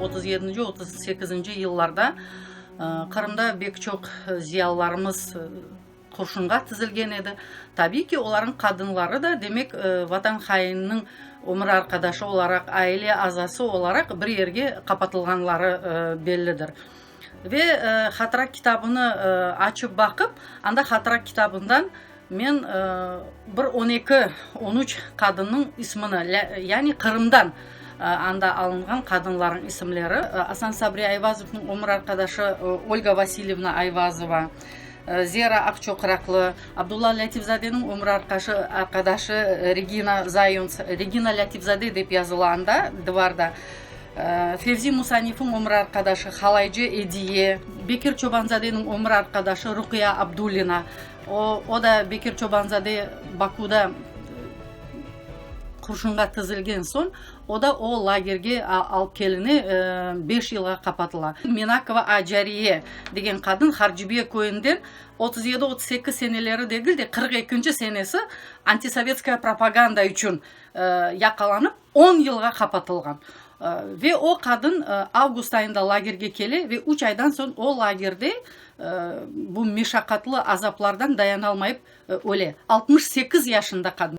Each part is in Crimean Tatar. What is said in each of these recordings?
Otuz yedinci, otuz sekizinci yıllarda Qırımda bek çoq ziyalılarımız qurşunğa tizilgen edi. Tabiiy ki, olarnıñ qadınları da, demek, Vatan haininiñ ömür arqadaşı olaraq, aile azası olaraq bir yerge qapatılğanları bellidir. Ve hatıra kitabını açıp baqıp, anda hatıra kitabından men bir on eki, on üç qadınnıñ ismini, yani Qırımdan anda alınğan qadınlarnıñ isimleri, Asan Sabri Ayvazovnıñ ömür arqadaşı Olga Vasilyevna Ayvazova, Zera Aqçoqraqlı, Abdulla Lâtifzadeniñ ömür arqadaşı Regina Zayonts, Regina Lâtifzade dep yazıla anda, dıvarda, Fevzi Musanifniñ ömür arqadaşı Halaycı Ediye, Bekir Çobanzadeniñ ömür arqadaşı Ruqiya Abdullina, o, o da Bekir Çobanzade Bakuda qurşunğa tizilgen soñ, o da o lagerge alıp keline, beş yılğa qapatıla. Menakova Acariye degen qadın Harcibiye köyünden 37, 38 seneleri degil de, 42-nci senesi antisovetskaya propaganda içün yaqalanıp, on yılğa qapatılğan. Ve o qadın avgust ayında lagerge kele ve üç aydan soñ o lagerde bu meşaqatlı azaplardan dayanalmayıp öle. 68 yaşında qadın.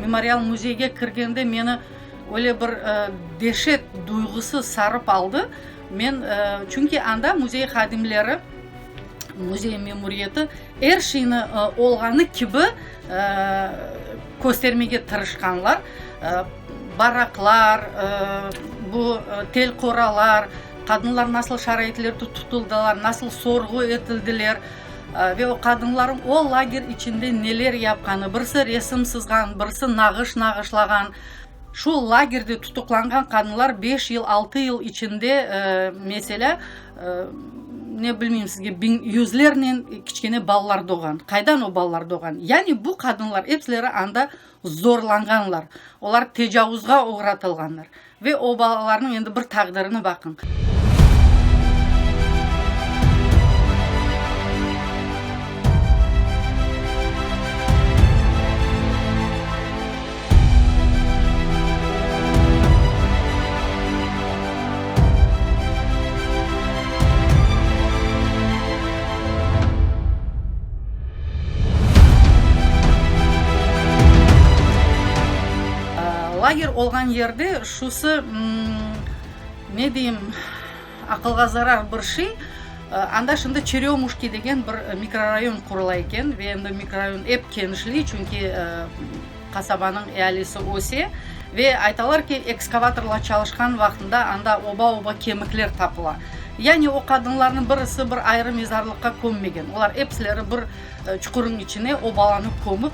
Memorial müzeyge kirgende meni öyle bir deşet duyğusı sarıp aldı. Men, çünki anda müzey hadimleri, müzey memuriyeti er şeyni olğanı kibi köstermege tırışqanlar. Baraklar, bu tel qoralar, qadınlar nasıl şaraitlerde tutuldılar, nasıl sorğu etildiler ve o qadınlarnıñ o lager içinde neler yapqanı, birisi resim sızğan, birisi nağış nağışlağan. Şu lagerde tutuqlanğan qadınlar beş yıl, altı yıl içinde, meselâ, ne bilmeyim sizge, biñ, yüzlernen kiçkene balalar doğğan. Qaydan o balalar doğğan? Yani bu qadınlar epsileri anda zorlanğanlar, olar tecavuzğa oğratılğanlar. Ve o balalarnıñ endi bir taqdirini baqıñ. Lager olğan yerde şusı, ne deyim, aqılğa zarar bir şey, anda şimdi Çerömuşki degen bir mikrorayon qurula eken ve endi mikrorayon ep kenişley, çünki qasabanıñ ealisi öse ve aytalar ki, ekskavatorlar çalışqan vaqtında anda oba-oba kemikler tapıla. Yani o qadınlarnıñ birisi bir ayrı mezarlıqqa kömmegen, olar episileri bir çuqurıñ içine o balanı kömip.